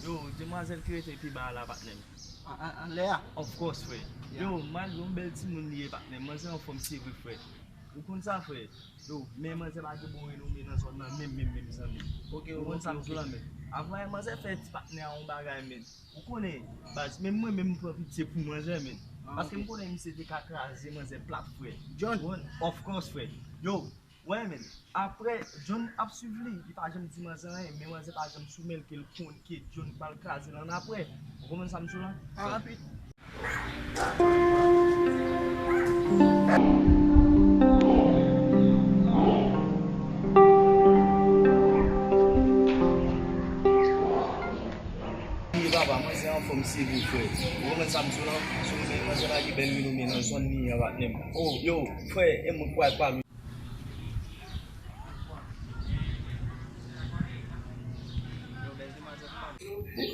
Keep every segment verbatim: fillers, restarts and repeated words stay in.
Yo, demwazèl ki rete pi ba a la, patnè m. An, an, anlè a? Of course, frè. Yeah. Yo, malgre yon bèl timoun li ye, patnè m, manzè anfòm serye, frè. Ou konn sa, frè? Yo, men manzè pa gen bon renome nan zòn nan, menm, menm, menm, zanmi. Ok, ou konn sa m di w la, men. Avan, manzè fè ti patnè a yon bagay, men. Ou konnen, baz, menm mwen, menm m pran pitye pou manzè, men. Ah, paske m konnen misye te ka kraze manzè plat, frè. John. Of course, frè. Yo, wè, men. Apre, John ap swiv li, li pa janm di manzè anyen, men manzè pa janm sou men l ke l konn ke John pral kraze l annapre. Ou konprann sa m di w la? Ah, rapid. Papa, manzè anfòm serye, frè. Ou konprann sa m di w la? Si w renmen manzè la, gen bèl renome nan zòn li an, patnè m. Oh, yo, frè, e mwen k pral pale. Yo, bèl demwazèl, papa. Pa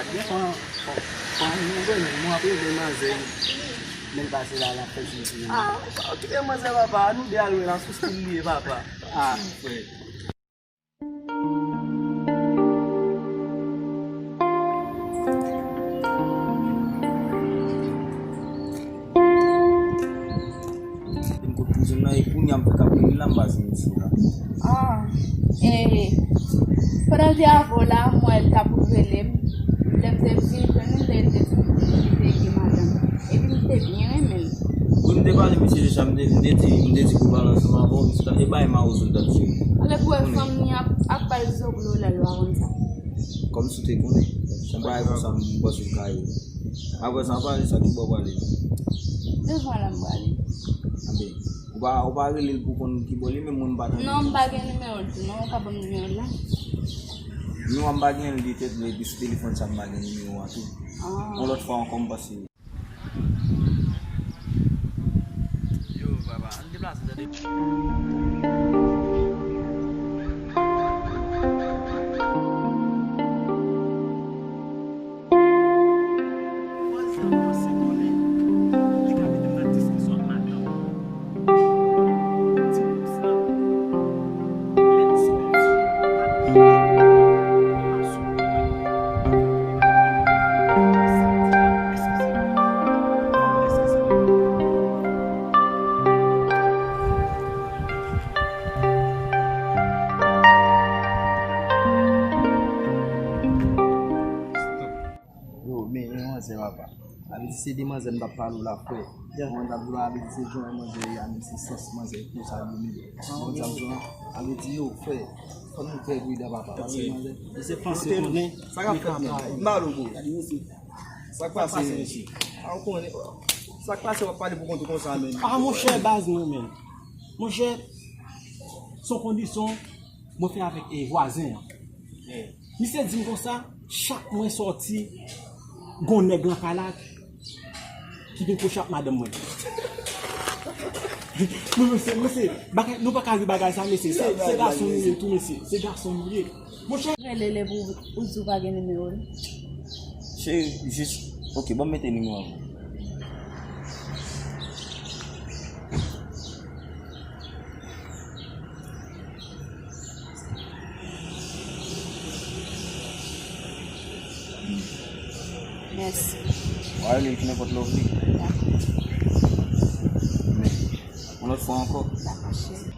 t gen fan, fan, fan, nou konnen, nou ap rele manzè, men l pase la, l ap fè ti ti. Ah, pa okipe manzè, papa, nou de a lwe la, sou stil li ye, papa. Ah, frè. M kout kouzin nan, e kounye a m fèk ap rele l la, m pa jwenn misye la. Ah, e, pandan l te avè w la, m wè l t ap rele m. Lè m te vin jwenn li, lè l te di m li te gen madanm. Epi m te byen renmen l. Wi, m te pale misye deja, m te, m te di, m te di pou pale ansanm avè w, misye ta, e bay mawozo l t ap jere. Ale pou wè fanm ni ap, ap bay zoblo lè l pa konn sa. Kòmsi w te konnen. Se yon bagay konsa m panse w ka ye. Apre sa, ann pale sa, ki bò w prale? Devan la m prale. Anben, ou pa, ou pa rele l pou konn ki bò l ye, men mwen m pa tande. Non, m pa gen nimewo l tou, non, ou ka ban m nimewo l la? Nimewo a m pa gen l de tèt, men epi sou telefòn sa m pa gen nimewo a tou. Ah. Yon lòt fwa ankò, m pase. Yo, papa, ann deplase, tande. Manzè panse konnen li ka mete m nan diskisyon ak madanm. Ti plis la, lè m sou piti, m ap sou mwen. Yo, men, men manzè, papa. Sa vle di se de manzè m t ap pale w la, frè. Yeah. Mwen t ap di w la, sa vle di se jan manzè ye a, menm si sans manzè konsa li menm. Bon, sa m di w la, sa vle di, yo, frè, fò nou trè pridan, papa. Paske manzè, se panse konnen. Sa k ap fèt menm? M pale w, bro. Sa k pase, mesye? A, ou konnen. Sa k pase, w ap pale pou kont ou konsa menm? A, monchè, baz mwen menm. Monchè, se yon kondisyon mwen fè avèk, e, vwazen an. Misye di m konsa, chak mwen sòti, gon nèg nan kay la ki vin kouche ak madanm mwen. Men mesye, mesye, bagay, nou pa ka ri bagay sa, mesye. Se, se gason nou ye tou, mesye. Se gason nou ye. Monchè. Rele l epi ou, ou di w pa gen nimewo l. Cheri, jis, ok, ban m mete nimewo a pou ou. Mèsi. W a rele l pou nenpòt lè w vle. Dakò. Men, yon lòt fwa ankò. Dakò, cheri.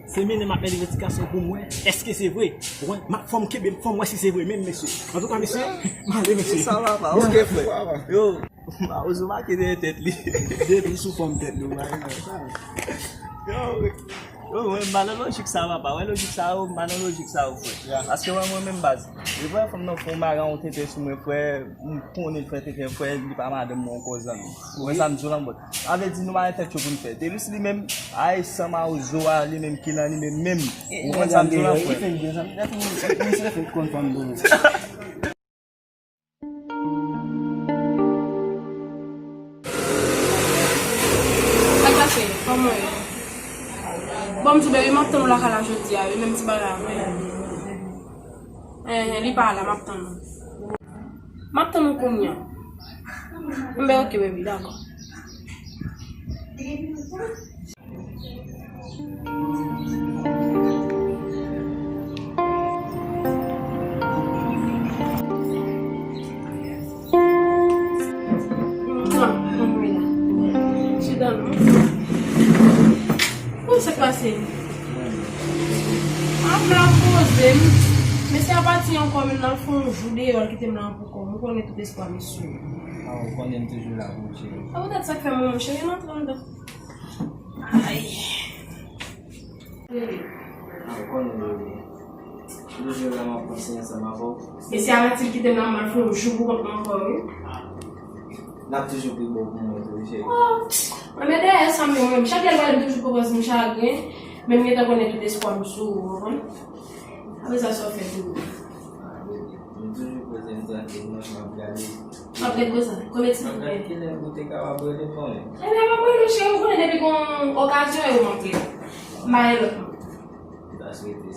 Se mennen m ap mennen revandikasyon pou m wè èske se vre. Ou konprann? M ap fè m kenbe, fè m wè si se vre menm, mesye. Antouka, mesye, m ale, mesye. Sa va, pa? Ok, frè. Yo, mawozo make dèyè tèt li. Depi sou fòm tèt li, ou pa gen sa. Yo, yo, mwen, m pa nan lojik sa, papa. Wè lojik sa yo, m pa nan lojik sa yo, frè. Paske wè mwen menm baz. Depi wè fanm nan fè yon bagay, yon tenten sou mwen, frè, m konnen l fè tenten, frè, li pa madanm mwen ankò, zanmi. Ou wè sa m di w la, m bòt. Sa vle di nou pa gen tèt cho pou n fè. Delus li menm, ay, san mawozo a, li menm ki nan li menm menm. Ou konprann sa m di w la, frè? Li fè l byen, sa. Li fè l konn fanm bon. Sa k pase? Kòman w ye? Kòm di, baby, m ap tann ou lakay la jodi a, wi, menm ti bagay a, wi. Eh, li pa la, m ap tann ou. M ap tann ou kounye a. Enben, ok, baby, dakò. Mwa, mwen la. Chita non. Kòman sa k pase? Ap la poze m. Mesye a pati ankò, menm nan fè yon jou deyò, l kite m la pou kò m. Ou konnen tout espwa m sou ou. Ah, ou konnen m toujou la pou ou, cheri. A poutèt sa k fè m, mon cheri, nan trannde. Ay. Rele. Ah, ou konnen, bebe. Toujou la, m ap panse ansanm avè w. Mesye a pati, l kite m la, m al fè yon jou pou kont mwen ankò, wi. L ap toujou pi bon pou mwen tou, cheri. Oh, mwen, men dèyè sa, men mwen, chak lè l pale, m toujou pran pòz m chagren, men m gentan konnen tout espwa m sou ou, ou konprann? Apre sa, sa w fè pou mwen? Ah, bebe, m toujou poze m trankil, non, m ap gade. M ap gade konsa, konbyen ti m ap gade. Kilè ou te kapab rele m, non, men? Ebyen, m ap rele w, cheri, ou konnen depi gon okazyon, e ou m ap rele. M pa gen lòt moun. M ta swete.